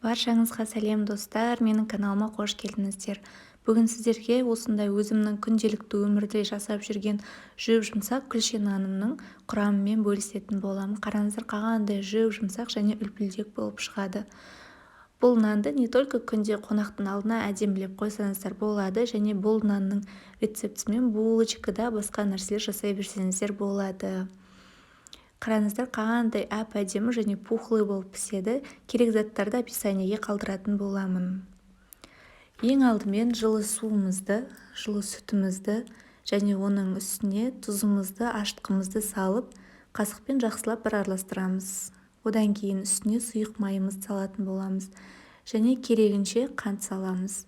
Баршаңызға сәлем, достар! Менің каналыма қош келдіңіздер! Бүгін сіздерге осындай өзімнің күнделікті өмірде жасап жүрген жұп-жұмсақ күлше нанымның құрамымен бөлісетін боламын. Қараңыздар, қандай жұп-жұмсақ және үлпілдек болып шығады. Бұл нанды не только күнде қонақтың алдына әдемілеп қойсаңыздар болады, және бұл нанның рецептісімен булочка да, басқа нәрселер жасай берсеңіздер болады. Қараңыздар, қандай әп-әдемі және пухлый болып піседі. Керек заттарды описаниеге қалдыратын боламын. Ең алдымен жылы суымызды, жылы сүтімізді және оның үстіне тұзымызды, ашытқымызды салып, қасықпен жақсылап бір араластырамыз. Одан кейін үстіне сұйық майымызды салатын боламыз және керегінше қант саламыз.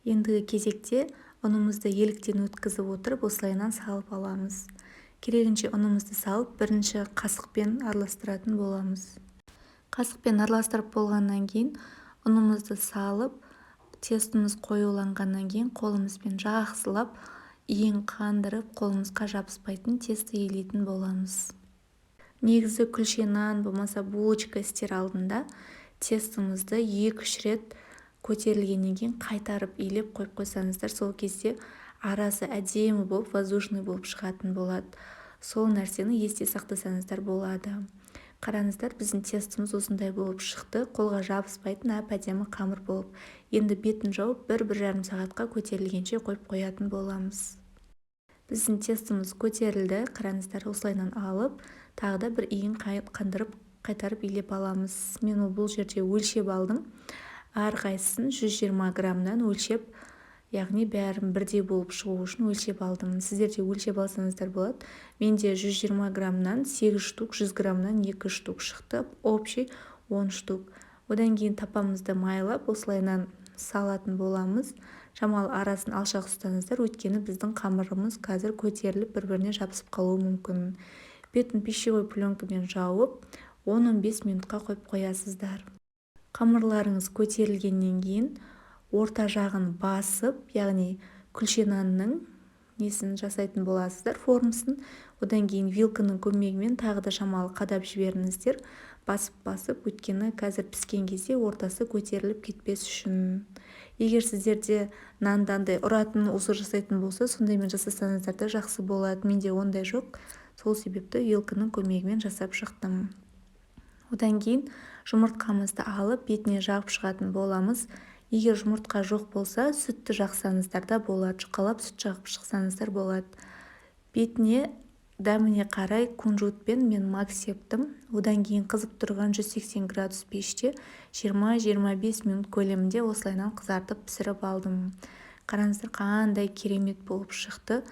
Ендігі кезекте ұнымызды еліктен өткізіп отырып, осылайынан салып аламыз. Керегінше ұнымызды салып, бірінші қасықпен араластыратын боламыз. Қасықпен араластырып болғаннан кейін ұнымызды салып, тестомыз қоюланғаннан кейін қолымызбен жақсылап иін қандырып, қолымызға жабыспайтын тесто илейтін боламыз. Негізі күлше нан болмаса булочка істер алдында тестомызды 2-3 рет көтерілгеннен кейін қайтарып илеп қойып қойсаңыздар, сол кезде арасы әдемі болып, воздушный болып шығатын болады. Сол нәрсені есте сақтасаңыздар болады. Қараңыздар, біздің тестомыз осындай болып шықты, қолға жабыспайтын әп-әдемі қамыр болып. Енді бетін жауып, 1-1,5 сағатқа көтерілгенше қойып қоятын боламыз. Біздің тестомыз көтерілді, қараңыздар, осылайынан алып, тағы да бір иін қандырып, қайтарып илеп аламыз. Мен бұл жерде өлшеп алдым. Әрқайсысын 120 граммнан өлшеп, яғни бәрін бірдей болып шығу үшін өлшеп алдым. Сіздер де өлшеп алсаңыздар болады. Менде 120 граммнан 8 штук, 100 граммнан 2 штук шықты, общий 10 штук. Одан кейін тапамызды майлап, осылайынан салатын боламыз. Шамалы арасын алшақ ұстаңыздар, өйткені біздің қамырымыз қазір көтеріліп, бір-біріне жабысып қалуы мүмкін. Бетін пищевой пленкамен жауып, 10-15 минутқа қойып қоясыздар. Қамырларыңыз көтерілгеннен кейін орта жағын басып, яғни күлше нанның несін жасайтын боласыздар, формасын. Одан кейін вилканың көмегімен тағы да шамалы қадап жіберіңіздер, басып-басып, өйткені қазір піскен кезде ортасы көтеріліп кетпес үшін. Егер сіздерде нанды андай ұратын узор жасайтын болса, сондаймен жасасаңыздар да жақсы болады. Менде ондай жоқ, сол себепті вилканың көмегімен жасап шықтым. Одан кейін жұмыртқамызды алып, бетіне жағып шығатын боламыз. Егер жұмыртқа жоқ болса, сүтті жақсаңыздар да болады, жұқалап сүт жағып шықсаңыздар болады. Бетіне дәміне қарай кунжутпен мен мак септім. Одан кейін қызып тұрған 180 градус пеште 20-25 минут көлемінде осылайынан қызартып пісіріп алдым. Қараңыздар, қандай керемет болып шықты.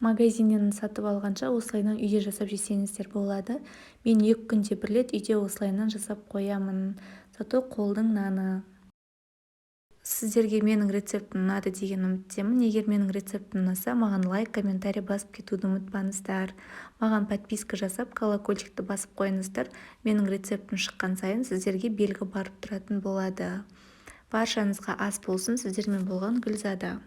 Магазиннен сатып алғанша осылайынан үйде жасап жесеңіздер болады. Мен 2 күнде бір рет үйде осылайынан жасап қоямын. Зато қолдың наны. Сіздерге менің рецептім ұнады деген үміттемін. Егер менің рецептім ұнаса, маған лайк, комментарий басып кетуді ұмытпаңыздар. Маған подписка жасап, колокольчикті басып қойыңыздар. Менің рецептім шыққан сайын сіздерге белгі барып тұратын болады. Баршаңызға ас болсын. Сіздермен болған Гүлзада.